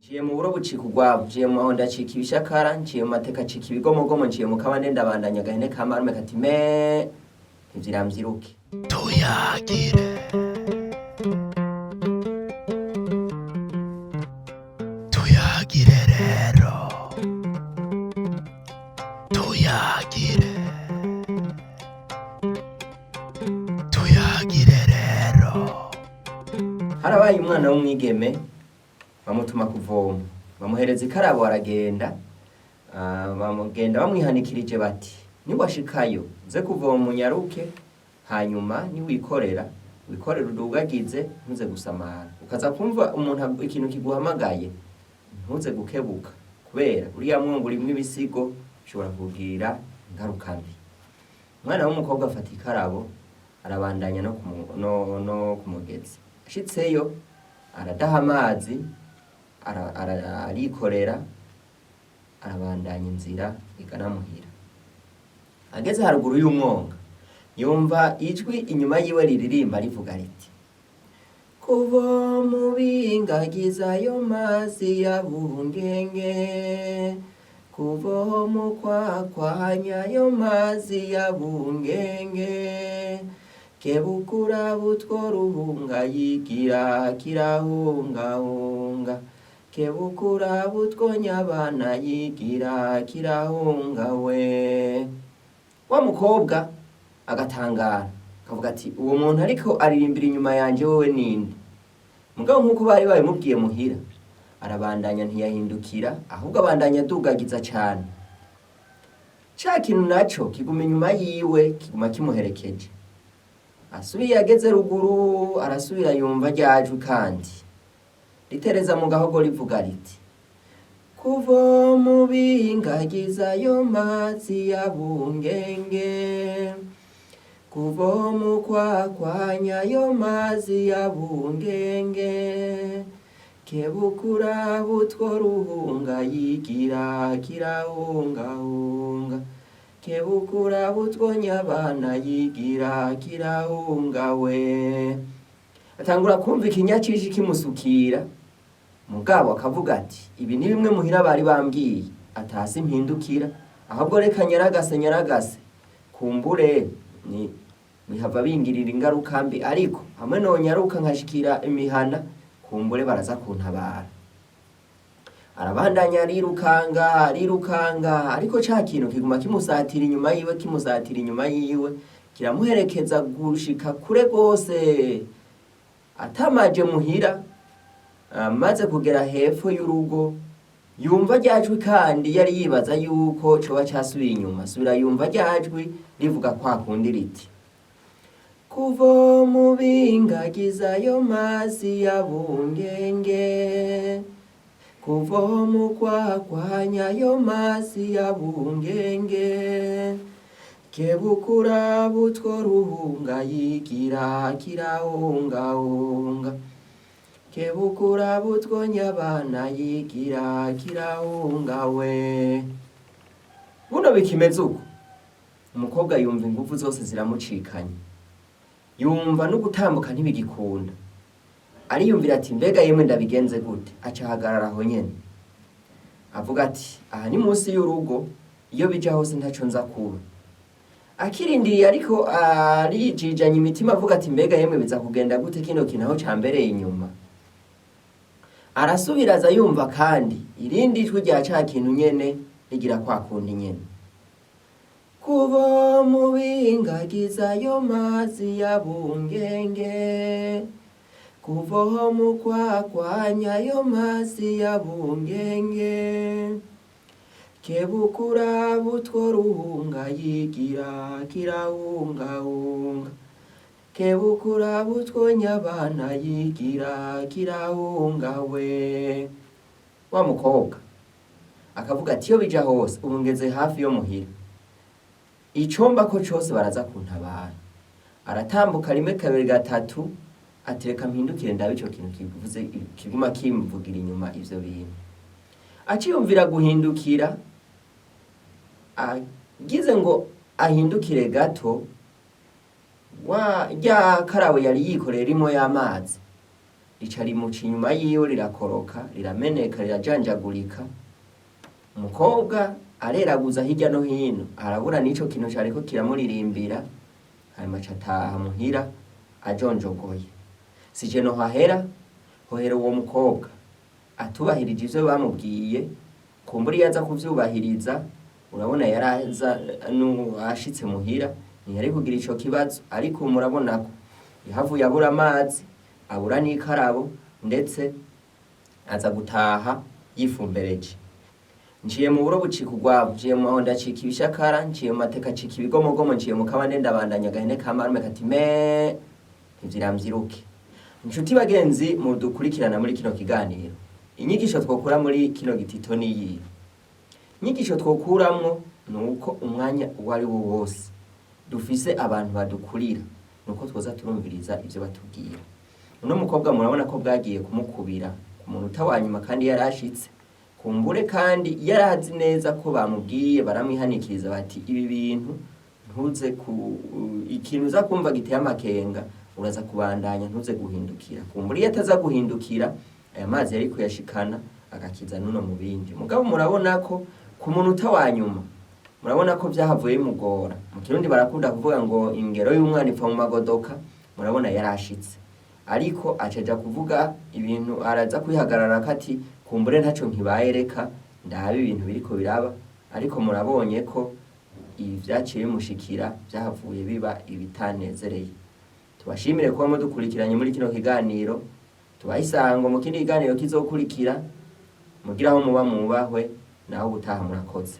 Nciye mu buro bucika urwabo, nciye mu mahondo acika ibishakara, nciye mu mateka acika ibigomogomo, nciye mu kabande ndabandanya agahene ka marume kati me ntivyiramvyiruke. Tuyagire, tuyagire rero, tuyagire, tuyagire rero. Harabaye umwana w'umwigeme bamutuma kuvoma, bamuhereza ikarabo aragenda, bamugenda bamwihanikirije bati niwashikayo uze kuvoma unyaruke, hanyuma niwikorera wikorera udugagize ntuze gusamara, ukaza kumva umuntu ikintu kiguhamagaye ntuze gukebuka, kubera uriya mwongo urimwo ibisigo ushobora kugira ingaruka mbi. Umwana w'umukobwa afata ikarabo arabandanya no ku mugezi, ashitseyo aradaha amazi arikorera arabandanya inzira igana muhira. Ageze haruguru y'umwonga yumva ijwi inyuma yiwe riririmba rivuga riti kuva mu bingagiza ayo mazi ya bungenge, kuva mu kwakwanya ayo mazi ya bungenge, kebukura butwo ruhunga yigira kirahungahunga, kebukura butwo nyabana yigira kirahunga we. Wa mukobwa agatangara akavuga ati uwo muntu ariko aririmbira inyuma yanje wewe ninde? Mugabo nk'uko bari babimubwiye muhira, arabandanya ntiyahindukira, ahubwo abandanya adugagiza cane. Ca kintu naco kiguma inyuma yiwe, kiguma kimuherekeje. Asubiye ageze ruguru arasubira yumva rya jwi kandi ritereza mu gahogo rivuga riti kuva mu bingagiza ayo mazi ya bungenge, kuva mu kwakwanya ayo mazi ya bungenge, kebukura butwo ruhunga yigira kirahungahunga, kebukura butwo nyabana yigira kirahunga we. Atangura kumva ikinyacishi kimusukira, mugabo akavuga ati ibi ni bimwe muhira bari bambwiye, atasi mpindukira, ahubwo reka nyaragase nyaragase, kumbure ni bihava bingirira ingaruka mbi, ariko hamwe nonyaruka nkashikira imihana kumbure baraza kuntabara. Arabandanya arirukanga arirukanga, ariko ca kintu kiguma kimusatira inyuma yiwe, kimusatira inyuma yiwe, kiramuherekeza gushika kure gose. Atamaje muhira, amaze kugera hepfo y'urugo yumva rya jwi kandi yari yibaza yuko coba casubiye inyuma, asubira yumva rya jwi rivuga kwa kundi riti kuva mu bingagiza ayo mazi ya bungenge, kuva mu kwakwanya ayo mazi ya bungenge, kebukura butwo ruhunga yigira kirahungahunga, kebukura butwo nyabana yigira kirahunga we. Buno bikimeze uko, umukobwa yumva ingufu zose ziramucikanye, yumva no gutambuka ntibigikunda, ariyumvira ati mbega yemwe ndabigenze gute? Aca ahagarara aho nyene avuga ati aha ni munsi y'urugo, iyo bija hose ntaco nza kuba. Akirindiriye ariko arijijanya imitima avuga ati mbega yemwe biza kugenda gute kino kintu aho cambereye inyuma. Arasubira aza yumva kandi irindi jwi rya ca kintu nyene rigira kwa kundi nyene kuva mu bingagiza ayo mazi ya bungenge, kuva mu kwakwanya ayo mazi ya bungenge, kebukura butwo ruhunga yigira kirahungahunga, kebukura butwo nyabana yigira kirahunga we. Wa mukobwa akavuga ati iyo bija hose ubu ngeze hafi yo muhira, icomba ko cose baraza kuntabara. Aratambuka rimwe kabiri gatatu, atereka mpindukire ndabe ico kintu kivuze kiguma kimvugira inyuma ivyo bintu. Aciyumvira guhindukira, agize ngo ahindukire gato, wa rya karabo yari yikoreye rimwo y'amazi Rica rimuca inyuma yiwe, rirakoroka, rirameneka, rirajanjagurika. Umukobwa areraguza hirya no hino, arabura n'ico kintu cariko kiramuririmbira. Hanyuma aca ataha muhira ajonjogoye. Sije no hahera hohera uwo mukobwa atubahirije ivyo bamubwiye. Kumbura iyo aza kuvyubahiriza, urabona yaraza ashitse muhira ntiyari kugira ico kibazo. Ariko murabona ko yahavuye abura amazi, abura n'ikarabo, ndetse aza gutaha yifumbereje. Nciye mu buro bucika urwabo, nciye mu mahondo acika ibishakara, nciye mu mateka acika ibigomogomo, nciye mu kabande ndabandanya agahene ka marume kati me ntivyiramvyiruke. Inshuti bagenzi mudukurikirana muri kino kiganiro, inyigisho twokura muri kino gitito niyihe? Inyigisho twokuramwo ni uko umwanya uwo ari wo wose dufise abantu badukurira, ni uko twoza turumviriza ivyo batubwira. Uno mukobwa murabona ko bwagiye kumukubira ku munota wa nyuma, kandi yarashitse kumbure, kandi yarazi neza ko bamubwiye, baramwihanikiriza bati: "Ibi bintu ntuze ku ikintu uza kumva giteye amakenga, uraza kubandanya, ntuze guhindukira." Kumbure iyo ataza guhindukira, aya mazi yari kuyashikana agakiza nuno mu bindi. Mugabo murabona ko ku munota wa nyuma, murabona ko vyahavuye bimugora. Mu Kirundi barakunda kuvuga ngo ingero y'umwana ipfa mu magodoka. Murabona yarashitse, ariko acaja kuvuga ibintu, araza kwihagarara ko ati: "Kumbure ntaco nkibaye, reka ndabe ibintu biriko biraba." Ariko murabonye ko ibi vyaciye bimushikira vyahavuye biba ibitanezereye. Tubashimire kuba mudukurikiranye muri kino kiganiro. Tubahe isango mu kindi kiganiro kizokurikira. Mugira aho muba mwubahwe, naho ubutaha. Murakoze.